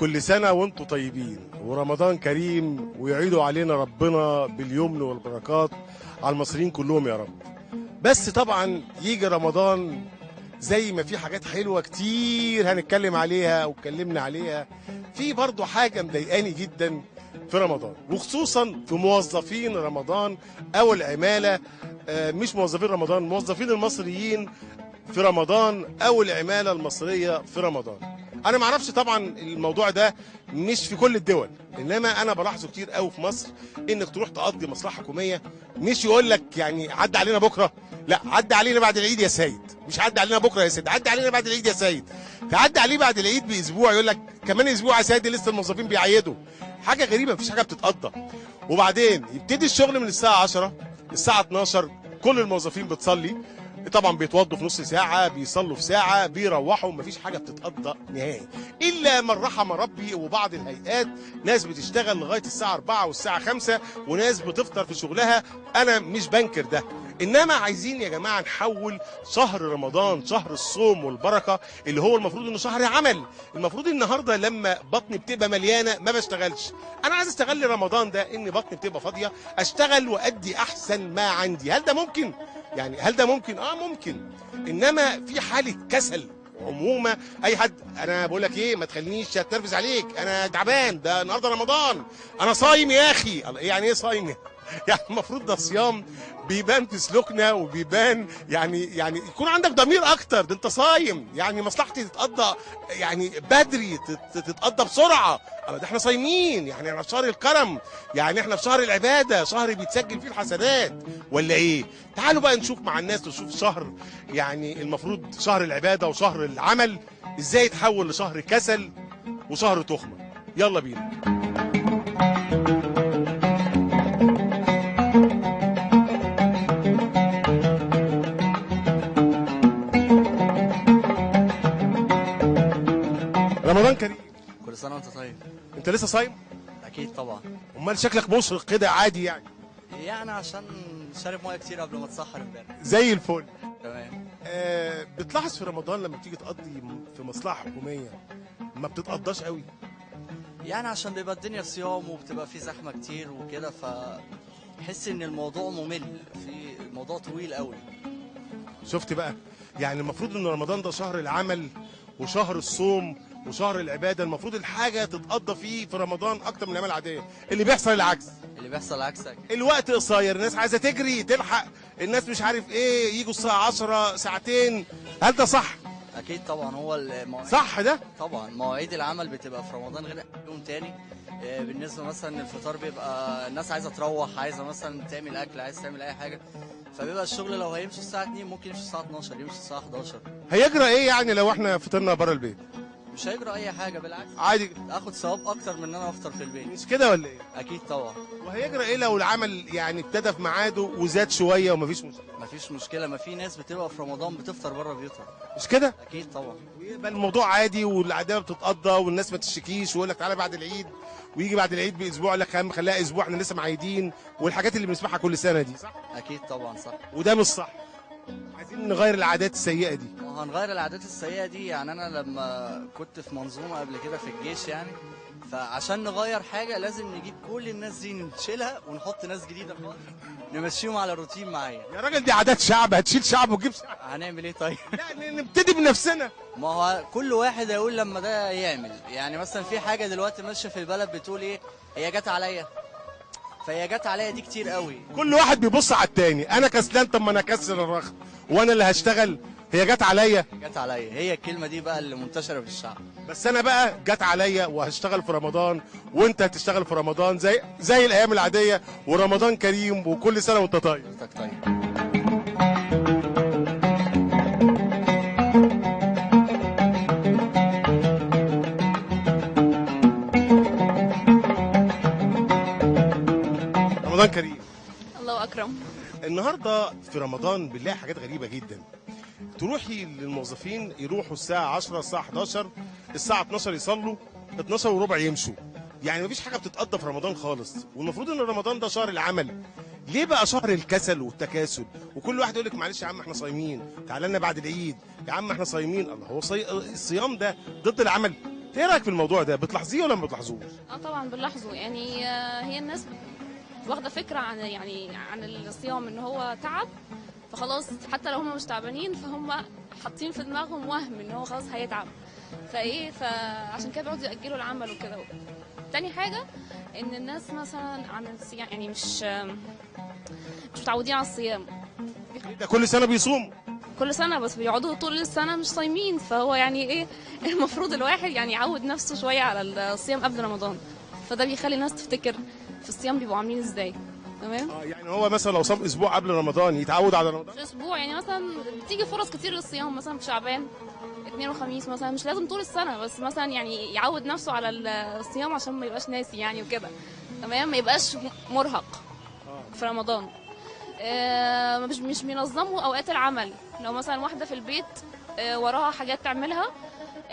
كل سنة وانتم طيبين ورمضان كريم، ويعيدوا علينا ربنا باليمن والبركات على المصريين كلهم يا رب. بس طبعا يجي رمضان زي ما في حاجات حلوة كتير هنتكلم عليها واتكلمنا عليها، في برضو حاجة مضايقاني جدا في رمضان، وخصوصا في موظفين رمضان أو العمالة. مش موظفين رمضان، موظفين المصريين في رمضان أو العمالة المصرية في رمضان. أنا معرفش طبعا الموضوع ده مش في كل الدول، إنما أنا بلاحظه كتير قوي في مصر، إنك تروح تقضي مصلحة حكومية مش يقول لك يعني عدى علينا بكرة، لا عدى علينا بعد العيد يا سيد، مش عدى علينا بكرة يا سيد، عدى علينا بعد العيد يا سيد. تعدي عليه بعد العيد بأسبوع يقول لك كمان أسبوع يا سيد، لسه الموظفين بيعيدوا. حاجة غريبة، مفيش حاجة بتتقضى. وبعدين يبتدي الشغل من الساعة 10 الساعة 12، كل الموظفين بتصلي طبعا، بيتوضوا في نص ساعة، بيصلوا في ساعة، بيروحوا، مفيش حاجة بتتقضى نهائي إلا من رحم ربي وبعض الهيئات. ناس بتشتغل لغاية الساعة 4 والساعة 5، وناس بتفطر في شغلها. أنا مش بنكر ده، إنما عايزين يا جماعة نحول شهر رمضان، شهر الصوم والبركة، اللي هو المفروض إنه شهر عمل. المفروض النهاردة لما بطني بتبقى مليانة ما بشتغلش. أنا عايز أستغل رمضان ده إن بطني بتبقى فاضية، أشتغل وأدي أحسن ما عندي. هل ده ممكن؟ يعني هل ده ممكن؟ ممكن. انما في حاله كسل عموما. اي حد، انا بقول لك ايه، ما تخلينيش اتنرفز عليك، انا تعبان، ده النهارده رمضان، انا صايم يا اخي. يعني ايه صايم؟ يعني المفروض ده صيام بيبان في سلوكنا، وبيبان يعني يكون عندك ضمير اكتر، ده انت صايم، يعني مصلحتي تتقضى يعني بدري، تتقضى بسرعة. ده احنا صايمين، يعني احنا في شهر الكرم، يعني احنا في شهر العبادة، شهر بيتسجل فيه الحسنات ولا ايه؟ تعالوا بقى نشوف مع الناس، نشوف شهر يعني المفروض شهر العبادة وشهر العمل ازاي يتحول لشهر كسل وشهر تخمة. يلا بينا. رمضان كريم. كل سنة وانت طيب. انت لسه صايم؟ اكيد طبعا. امال شكلك مشرق كده عادي يعني؟ يعني عشان شارب مية كتير قبل ما اتسحر امبارح. زي الفل. تمام. بتلاحظ في رمضان لما بتيجي تقضي في مصلحة حكومية ما بتتقضاش قوي؟ يعني عشان بيبقى الدنيا صيام وبتبقى في زحمة كتير وكده، فحس ان الموضوع ممل، في الموضوع طويل قوي. شفت بقى؟ يعني المفروض ان رمضان ده شهر العمل وشهر الصوم وشهر العبادة، المفروض الحاجة تتقضى فيه في رمضان اكتر من الايام العادية. اللي بيحصل العكس. اللي بيحصل عكسك. الوقت قصير، الناس عايزه تجري تلحق، الناس مش عارف ايه، يجوا الساعة 10 ساعتين. هل ده صح؟ اكيد طبعا. هو المواعيد صح ده؟ طبعا مواعيد العمل بتبقى في رمضان غير يوم تاني. بالنسبة مثلا الفطار بيبقى الناس عايزه تروح، عايزه مثلا تعمل اكل، عايزه تعمل اي حاجة، فبيبقى الشغل لو هيمشي الساعة 2 ممكن يمشي الساعة 12، يمشي الساعة 11. هيجرى ايه يعني لو احنا فطرنا بره البيت؟ مش هيجرى اي حاجة، بالعكس عادي، اخد ثواب اكتر من ان انا افطر في البيت. مش كده ولا ايه؟ اكيد طبعا. وهيجرى ايه لو العمل يعني ابتدى في ميعاده وزاد شوية ومفيش مشكلة؟ مفيش مشكلة، ما في ناس بتبقى في رمضان بتفطر بره بيوتها. مش كده؟ اكيد طبعا. ويبقى الموضوع عادي والعداوة بتتقضى والناس ما تشتكيش، ويقول لك تعالى بعد العيد، ويجي بعد العيد باسبوع يقول لك خليها اسبوع، احنا لسه معيدين، والحاجات اللي بنسمعها كل سنة دي، صح؟ اكيد طبعا صح. وده مش صح. عايزين نغير العادات السيئة دي. هنغير العادات السيئة دي. يعني انا لما كنت في منظومة قبل كده في الجيش، يعني فعشان نغير حاجة لازم نجيب كل الناس دي نشيلها ونحط ناس جديدة خالص نمشيهم على روتين معين. يا راجل دي عادات شعب، هتشيل شعب وتجيب شعب. هنعمل ايه طيب؟ لا نبتدي بنفسنا. ما هو كل واحد هيقول لما ده يعمل. يعني مثلا في حاجة دلوقتي ماشية في البلد بتقول ايه، هي جت عليا، فهي جت عليا دي كتير قوي. كل واحد بيبص على التاني، انا كسلان، طب ما انا اكسل الرخ وانا اللي هشتغل، هي جت عليا. جت عليا، هي الكلمة دي بقى اللي منتشرة في الشعب. بس انا بقى جت عليا وهشتغل في رمضان، وانت هتشتغل في رمضان زي الايام العادية، ورمضان كريم، وكل سنة وانت طيب. حضرتك طيب. رمضان كريم. الله اكرم. النهارده في رمضان بنلاقي حاجات غريبة جدا. تروحي للموظفين يروحوا الساعة 10 الساعة 11 الساعة 12 يصلوا، 12:15 يمشوا. يعني مفيش حاجة بتتقضى في رمضان خالص، والمفروض ان رمضان ده شهر العمل. ليه بقى شهر الكسل والتكاسل؟ وكل واحد يقول لك معلش يا عم احنا صايمين، تعالى لنا بعد العيد، يا عم احنا صايمين. الله، هو الصيام ده ضد العمل؟ ايه رايك في الموضوع ده؟ بتلاحظيه ولا ما بتلاحظوش؟ طبعا بنلاحظه. يعني هي الناس واخده فكرة عن يعني عن الصيام ان هو تعب، فخلاص حتى لو هم مش تعبانين فهم حاطين في دماغهم وهم ان هو خلاص هيتعب، فايه فعشان كده بيقعدوا يأجلوا العمل وكده. تاني حاجة ان الناس مثلا عن الصيام يعني مش متعودين على الصيام. ده كل سنة بيصوموا، كل سنة، بس بيقعدوا طول السنة مش صايمين. فهو يعني ايه المفروض الواحد يعني يعود نفسه شوية على الصيام قبل رمضان، فده بيخلي الناس تفتكر في الصيام بيبقوا عاملين ازاي. تمام. يعني هو مثلا لو صام اسبوع قبل رمضان يتعود على رمضان؟ مش اسبوع، يعني مثلا بتيجي فرص كتير للصيام، مثلا في شعبان 2 وخميس مثلا، مش لازم طول السنة، بس مثلا يعني يعود نفسه على الصيام عشان ما يبقاش ناسي يعني وكده. تمام، ما يبقاش مرهق في رمضان. مش بينظموا اوقات العمل. لو مثلا واحدة في البيت وراها حاجات تعملها،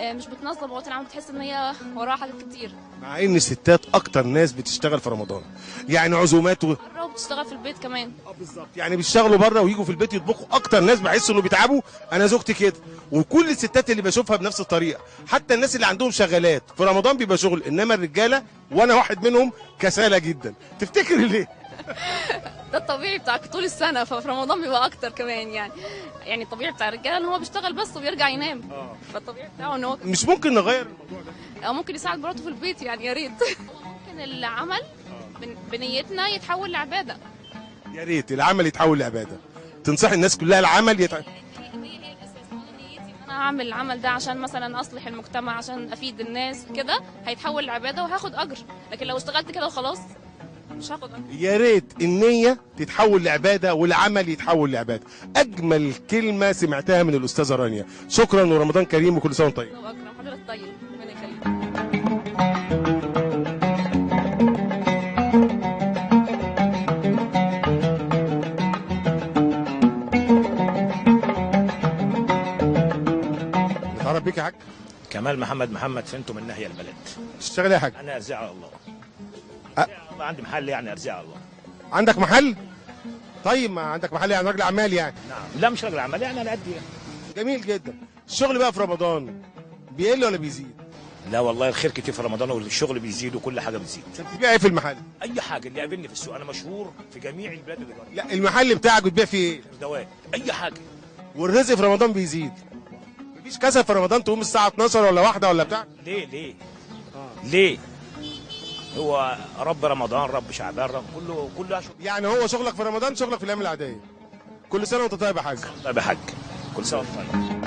مش بتنظم اوقات العمل، بتحس ان هي وراها حاجات كتير. مع ان الستات اكتر ناس بتشتغل في رمضان، يعني عزومات بره وبتشتغل في البيت كمان. بالظبط، يعني بيشتغلوا بره ويجوا في البيت يطبخوا. اكتر ناس بحس انه بيتعبوا، انا زوجتي كده، وكل الستات اللي بشوفها بنفس الطريقة. حتى الناس اللي عندهم شغالات في رمضان بيبقى شغل، انما الرجالة وانا واحد منهم كسالى جدا. تفتكر ليه؟ ده الطبيعي بتاعك طول السنة، ففي رمضان بيبقى اكتر كمان. يعني الطبيعي بتاع الرجالة ان هو بيشتغل بس وبيرجع ينام. فالطبيعي بتاعه ان هو مش ممكن نغير الموضوع ده، او ممكن يساعد مراته في البيت يعني، يا ريت. ممكن العمل بنيتنا يتحول لعباده. يا ريت العمل يتحول لعباده. تنصحي الناس كلها العمل يتحول. النية هي الاساس. انا نيتي ان انا هعمل العمل ده عشان مثلا اصلح المجتمع، عشان افيد الناس كده، هيتحول لعباده وهاخد اجر. لكن لو اشتغلت كده وخلاص مش هاخد أجر. يا ريت النية تتحول لعبادة والعمل يتحول لعبادة. أجمل كلمة سمعتها من الأستاذة رانيا. شكرا ورمضان كريم وكل سنة وانت طيب. وأكرم حضرتك طيب، ربنا يخليك. نتعرف بيك يا حاج؟ كمال محمد محمد فنتو من ناحية البلد. تشتغل يا حاج؟ أنا أرزاق على الله. عندي محل يعني، ارزاق الله. عندك محل؟ طيب ما عندك محل يعني راجل اعمال يعني؟ نعم. لا مش راجل اعمال يعني، على قد يعني. جميل جدا. الشغل بقى في رمضان بيقل ولا بيزيد؟ لا والله الخير كتير في رمضان، والشغل بيزيد وكل حاجة بتزيد. انت بتبيع ايه في المحل؟ اي حاجة اللي يقابلني في السوق، انا مشهور في جميع البلاد اللي جربت. لا المحل بتاعك بتبيع فيه ايه؟ دواء، اي حاجة. والرزق في رمضان بيزيد؟ مفيش كسل في رمضان تقوم الساعة 12 ولا واحدة ولا بتاع؟ ليه ليه؟ ليه؟ هو رب رمضان، رب شعبان، رب كله شغل. يعني هو شغلك في رمضان شغلك في الايام العادية. كل سنة وانت طيب يا حاج. طيب يا حاج، كل سنة وانت طيب.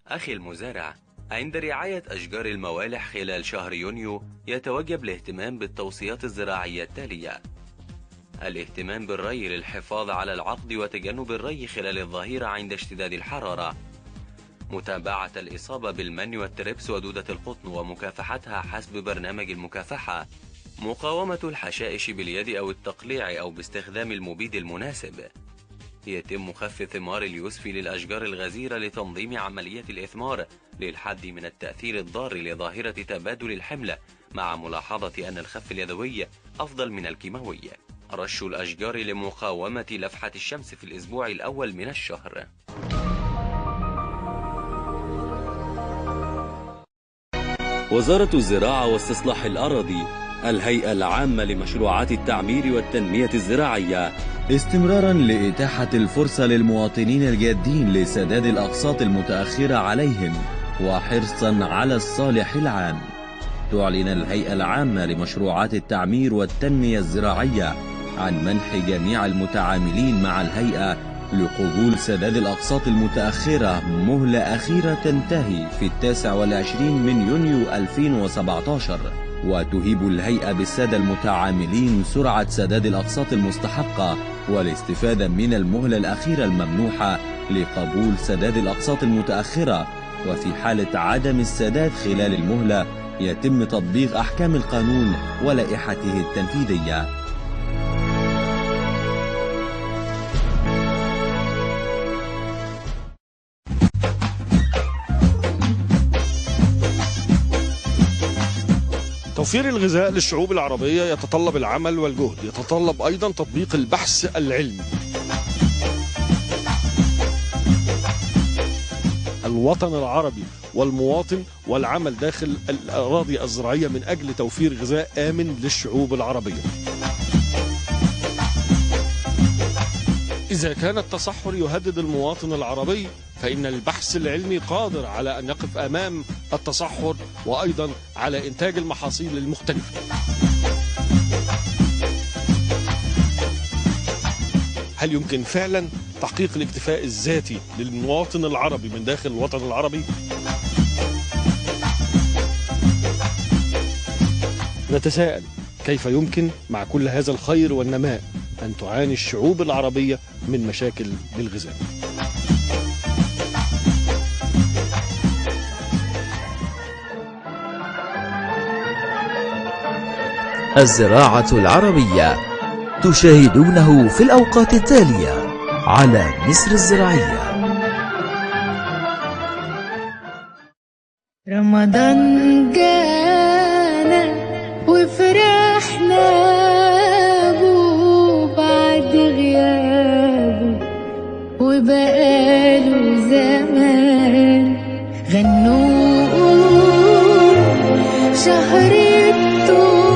أخي المزارع، عند رعاية أشجار الموالح خلال شهر يونيو يتوجب الاهتمام بالتوصيات الزراعية التالية: الاهتمام بالري للحفاظ على العقد وتجنب الري خلال الظهيرة عند اشتداد الحرارة، متابعة الإصابة بالمن والتربس ودودة القطن ومكافحتها حسب برنامج المكافحة، مقاومة الحشائش باليد أو التقليع أو باستخدام المبيد المناسب. يتم خف ثمار اليوسف للأشجار الغزيرة لتنظيم عملية الإثمار للحد من التأثير الضار لظاهرة تبادل الحملة، مع ملاحظة أن الخف اليدوي أفضل من الكيماوي. رش الأشجار لمقاومة لفحة الشمس في الأسبوع الأول من الشهر. وزارة الزراعة واستصلاح الأراضي، الهيئة العامة لمشروعات التعمير والتنمية الزراعية، استمرارا لإتاحة الفرصة للمواطنين الجادين لسداد الأقساط المتأخرة عليهم وحرصا على الصالح العام، تعلن الهيئة العامة لمشروعات التعمير والتنمية الزراعية عن منح جميع المتعاملين مع الهيئة لقبول سداد الأقساط المتأخرة مهلة أخيرة تنتهي في 29 من يونيو 2017. وتهيب الهيئة بالسادة المتعاملين سرعة سداد الأقساط المستحقة والاستفادة من المهلة الأخيرة الممنوحة لقبول سداد الأقساط المتأخرة، وفي حالة عدم السداد خلال المهلة يتم تطبيق أحكام القانون ولائحته التنفيذية. توفير الغذاء للشعوب العربية يتطلب العمل والجهد، يتطلب أيضا تطبيق البحث العلمي. الوطن العربي والمواطن والعمل داخل الأراضي الزراعية من أجل توفير غذاء آمن للشعوب العربية. إذا كان التصحر يهدد المواطن العربي، فإن البحث العلمي قادر على أن يقف أمام التصحر وأيضا على إنتاج المحاصيل المختلفة. هل يمكن فعلا تحقيق الاكتفاء الذاتي للمواطن العربي من داخل الوطن العربي؟ نتساءل كيف يمكن مع كل هذا الخير والنماء أن تعاني الشعوب العربية من مشاكل بالغذاء؟ الزراعة العربية تشاهدونه في الأوقات التالية على مصر الزراعية. رمضان جانا وفرحنا بو بعد غيابه وبقاله زمان، غنوا شهر الطول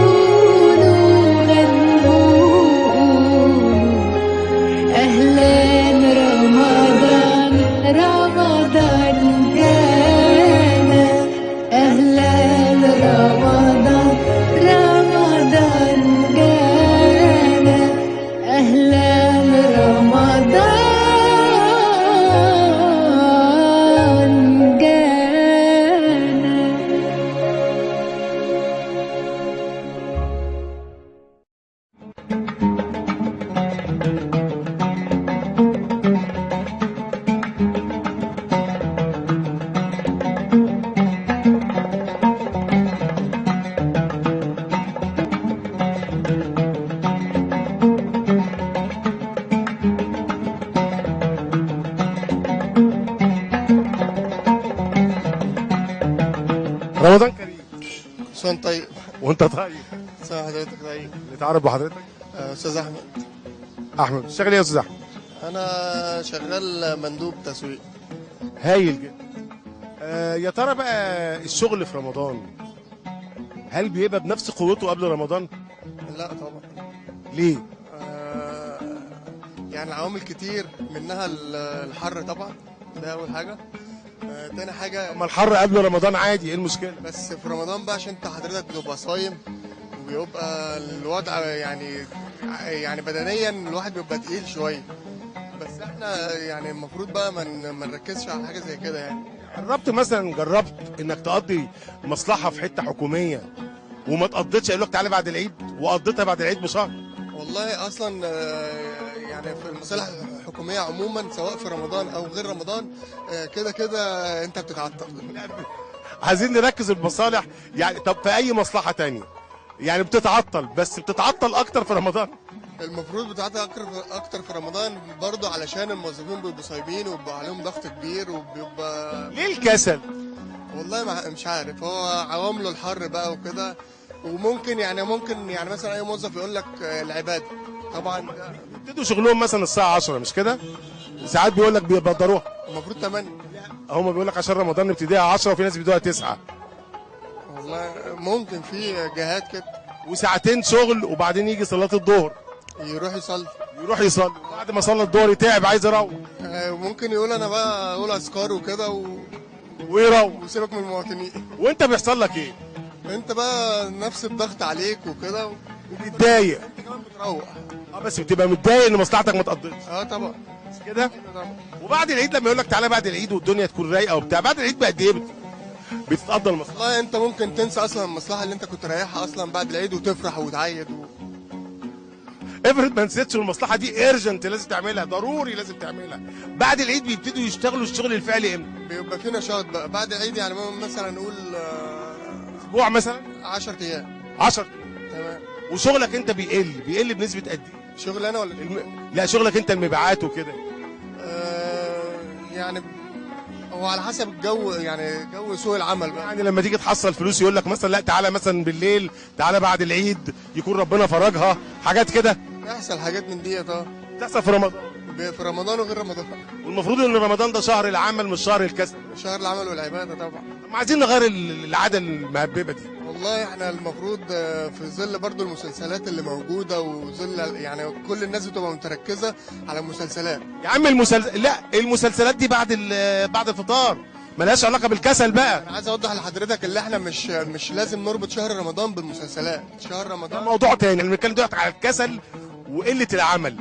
وغنوا أهلا رمضان، رمضان جانا أهلا رمضان، رمضان جانا أهلا رمضان جانا. رمضان كريم. سؤال طيب. وانت طيب. سؤال حضرتك طيب. نتعرف بحضرتك؟ استاذ احمد. احمد، بتشتغل ايه يا استاذ احمد؟ انا شغال مندوب تسويق. هايل جدا. يا ترى بقى الشغل في رمضان هل بيبقى بنفس قوته قبل رمضان؟ لا طبعا. ليه؟ يعني عوامل كتير، منها الحر طبعا، ده اول حاجة. تاني حاجة، اما الحر قبل رمضان عادي، ايه المشكلة؟ بس في رمضان بقى عشان انت حضرتك بتبقى صايم وبيبقى الوضع يعني بدنيا الواحد بيبقى تقيل شوية، بس احنا يعني المفروض بقى ما نركزش على حاجة زي كده يعني. جربت مثلا، جربت انك تقضي مصلحة في حتة حكومية وما تقضيتش، قالوا لك تعالى بعد العيد، وقضيتها بعد العيد بشهر؟ والله اصلا يعني في المصالح الحكومية عموما سواء في رمضان او غير رمضان كده كده انت بتتعطل. عايزين نركز المصالح يعني. طب في اي مصلحة تانية يعني بتتعطل، بس بتتعطل اكتر في رمضان؟ المفروض بتتعطل اكتر في رمضان برضه علشان الموظفين بيبقوا صايمين وبيبقى عليهم ضغط كبير وبيبقى. ليه الكسل؟ والله مش عارف، هو عوامله الحر بقى وكده، وممكن يعني ممكن يعني مثلا اي موظف يقول لك العبادة طبعا. بيبتدوا شغلهم مثلا الساعة 10 مش كده؟ ساعات بيقول لك بيقدروها المفروض 8. هم بيقول لك عشان رمضان نبتديها 10 وفي ناس بيبتدوها 9. والله ممكن في جهات كده. وساعتين شغل وبعدين يجي صلاة الظهر يروح يصلي، يروح يصلي، بعد ما صلى الظهر تعب عايز يروح، ممكن يقول انا بقى اقول اذكار وكده ويروح وسيبك من المواطنين. وانت بيحصل لك ايه؟ انت بقى نفس الضغط عليك وكده وبتضايق. انت كمان بتروح. بس بتبقى متضايق ان مصلحتك ما اتقضتش. طبعا. مش كده؟ وبعد العيد لما يقول لك تعالى بعد العيد والدنيا تكون رايقة وبتاع، بعد العيد بقد ايه بتتقضى المصلحة؟ والله انت ممكن تنسى اصلا المصلحة اللي انت كنت رايحها اصلا بعد العيد وتفرح وتعيد افرض ما نسيتش المصلحة دي urgent لازم تعملها، ضروري لازم تعملها. بعد العيد بيبتدوا يشتغلوا الشغل الفعلي امتى؟ بيبقى في نشاط بقى بعد العيد، يعني مثلا نقول اسبوع مثلا، 10 ايام. 10 تمام. وشغلك انت بيقل بنسبة قد ايه؟ شغل انا ولا لا شغلك انت المبيعات وكده. يعني هو على حسب الجو، يعني جو سوق العمل بقى. يعني لما تيجي تحصل فلوس يقول لك مثلا لا تعالى مثلا بالليل، تعالى بعد العيد يكون ربنا فرجها، حاجات كده. بيحصل حاجات من ديت. بتحصل في رمضان. في رمضان وغير رمضان. والمفروض ان رمضان ده شهر العمل مش شهر الكسل. شهر العمل والعبادة طبعا. طب عايزين نغير العادة المهببه دي. والله احنا المفروض في ظل برضو المسلسلات اللي موجودة وظل يعني كل الناس بتبقى متركزه على المسلسلات. يا عم لا المسلسلات دي بعد الفطار، ملهاش علاقة بالكسل بقى. انا عايز اوضح لحضرتك اللي احنا مش لازم نربط شهر رمضان بالمسلسلات. شهر رمضان ده موضوع تاني، احنا بنتكلم دلوقتي على الكسل وقلة العمل.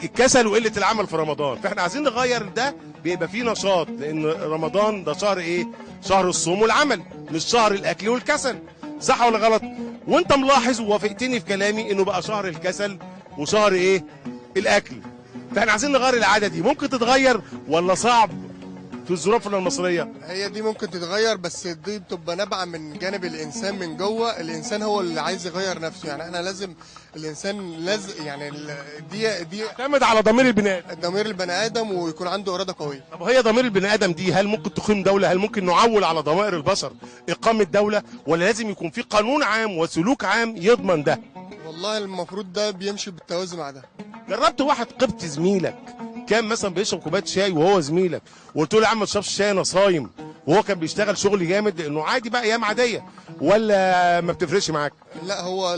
الكسل وقلة العمل في رمضان، فاحنا عايزين نغير ده، بيبقى فيه نشاط، لان رمضان ده شهر ايه؟ شهر الصوم والعمل، مش شهر الاكل والكسل، صح ولا غلط؟ وانت ملاحظ ووافقتني في كلامي انه بقى شهر الكسل وشهر ايه؟ الاكل. فاحنا عايزين نغير العادة دي، ممكن تتغير ولا صعب في الظروف المصرية؟ هي دي ممكن تتغير، بس دي بتبقى نابعة من جانب الانسان من جوه، الانسان هو اللي عايز يغير نفسه. يعني احنا لازم الانسان لازم يعني دي تعتمد على ضمير البني ادم، ضمير البني ادم، ويكون عنده اراده قوية. طب هي ضمير البني ادم دي هل ممكن تقيم دولة؟ هل ممكن نعول على ضمائر البشر اقامه دولة، ولا لازم يكون في قانون عام وسلوك عام يضمن ده؟ والله المفروض ده بيمشي بالتوازي مع ده. جربت واحد قبطي زميلك كان مثلا بيشرب كوباية شاي وهو زميلك، وقلت له يا عم ما تشربش شاي انا صايم، وهو كان بيشتغل شغل جامد لانه عادي بقى ايام عادية، ولا ما بتفرقش معاك؟ لا هو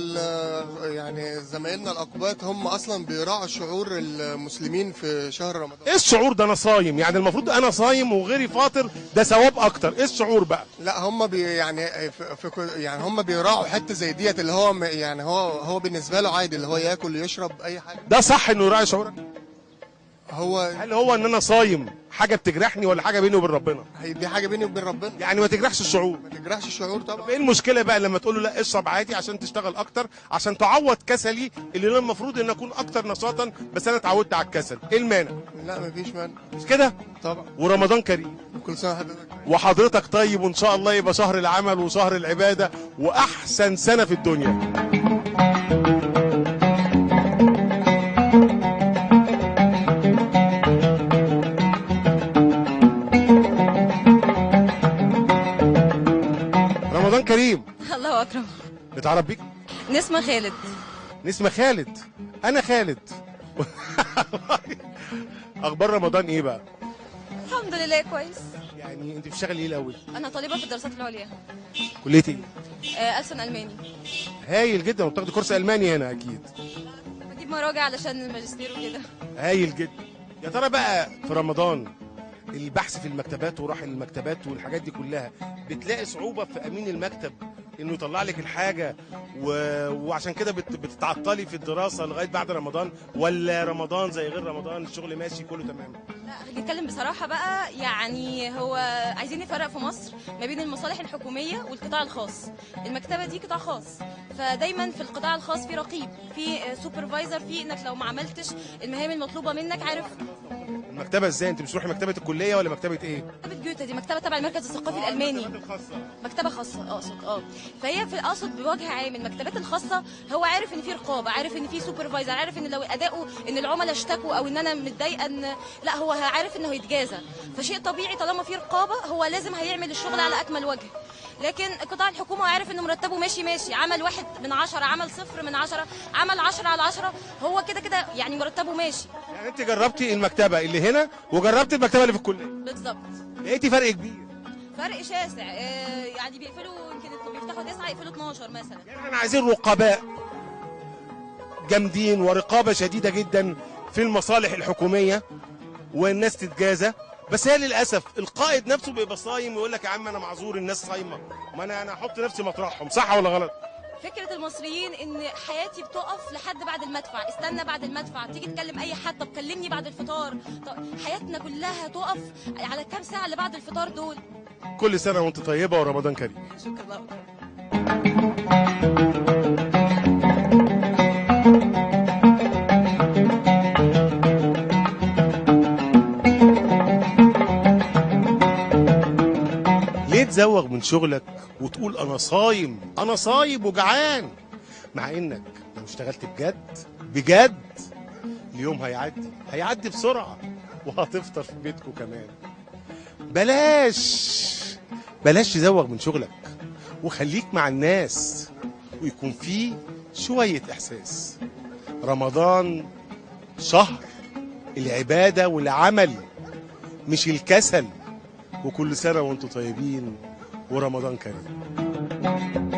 يعني زمايلنا الاقباط هم اصلا بيراعوا شعور المسلمين في شهر رمضان. ايه الشعور ده؟ انا صايم، يعني المفروض انا صايم وغيري فاطر، ده ثواب اكتر، ايه الشعور بقى؟ لا هم يعني يعني هم بيراعوا حتة زي ديت، اللي هو يعني هو بالنسبة له عادي اللي هو ياكل يشرب اي حاجة. ده صح انه يراعي شعورك؟ هو هل هو ان انا صايم حاجة بتجرحني ولا حاجة بيني وبين ربنا؟ دي حاجة بيني وبين ربنا، يعني ما تجرحش الشعور. ما تجرحش الشعور طبعا. طب ايه المشكلة بقى لما تقول له لا اشرب عادي عشان تشتغل اكتر، عشان تعوض كسلي اللي انا المفروض ان اكون اكتر نشاطا، بس انا اتعودت على الكسل، ايه المانع؟ لا مفيش مانع. مش كده؟ طبعا. ورمضان كريم. كل سنة وحضرتك وحضرتك طيب، وان شاء الله يبقى شهر العمل وشهر العبادة واحسن سنة في الدنيا. رمضان كريم. الله اكرم. نتعرف بيك؟ نسمة خالد. نسمة خالد. انا خالد. اخبار رمضان ايه بقى؟ الحمد لله كويس. يعني انت بتشتغلي ايه الاول؟ انا طالبه في الدراسات العليا. كليه ايه؟ ألسن الماني. هايل جدا. وبتاخدي كورس الماني هنا اكيد؟ بجيب مراجع علشان الماجستير وكده. هايل جدا. يا ترى بقى في رمضان البحث في المكتبات وراح المكتبات والحاجات دي كلها، بتلاقي صعوبة في أمين المكتب إنه يطلع لك الحاجة وعشان كده بتتعطلي في الدراسة لغاية بعد رمضان، ولا رمضان زي غير رمضان الشغل ماشي كله تمام؟ لا نتكلم بصراحة بقى، يعني هو عايزين نفرق في مصر ما بين المصالح الحكومية والقطاع الخاص. المكتبة دي قطاع خاص، فدايما في القطاع الخاص في رقيب، في supervisor، في انك لو ما عملتش المهام المطلوبة منك. عارف المكتبة ازاي؟ انت بتروحي مكتبه الكلية ولا مكتبه ايه؟ مكتبه جوتا، دي مكتبه تبع المركز الثقافي الالماني. مكتبه خاصة اقصد. فهي في اقصد بوجه عام المكتبات الخاصة هو عارف ان في رقابه، عارف ان في supervisor، عارف ان لو اداؤه ان العملاء اشتكوا او ان انا متضايقة ان لا، هو عارف انه هيتجازى، فشيء طبيعي طالما في رقابه هو لازم هيعمل الشغل على اكمل وجه. لكن قطاع الحكومة عارف ان مرتبه ماشي ماشي، عمل 1 من 10، عمل 0 من 10، عمل 10 على 10، هو كده كده يعني مرتبه ماشي. يعني انت جربتي المكتبة اللي هنا وجربتي المكتبة اللي في الكلية؟ بالظبط. لقيتي فرق كبير؟ فرق شاسع. يعني بيقفلوا يمكن بيفتحوا 9 يقفلوا 12 مثلا. يعني احنا عايزين رقباء جامدين ورقابه شديدة جدا في المصالح الحكومية والناس تتجازى. بس هي للاسف القائد نفسه بيبقى صايم ويقول لك يا عم انا معذور الناس صايمه، ما انا احط نفسي مطرحهم، صح ولا غلط؟ فكرة المصريين ان حياتي بتقف لحد بعد المدفع، استنى بعد المدفع، تيجي تكلم اي حد، طب كلمني بعد الفطار، طب حياتنا كلها تقف على كام ساعة اللي بعد الفطار دول. كل سنة وانت طيبة ورمضان كريم. شكرا. ليه تزوغ من شغلك وتقول انا صايم، انا صايم وجعان، مع انك لو اشتغلت بجد بجد اليوم هيعدي، هيعدي بسرعة وهتفطر في بيتكم كمان. بلاش بلاش تزوغ من شغلك، وخليك مع الناس ويكون فيه شوية احساس. رمضان شهر العبادة والعمل مش الكسل. وكل سنة وانتم طيبين ورمضان كريم.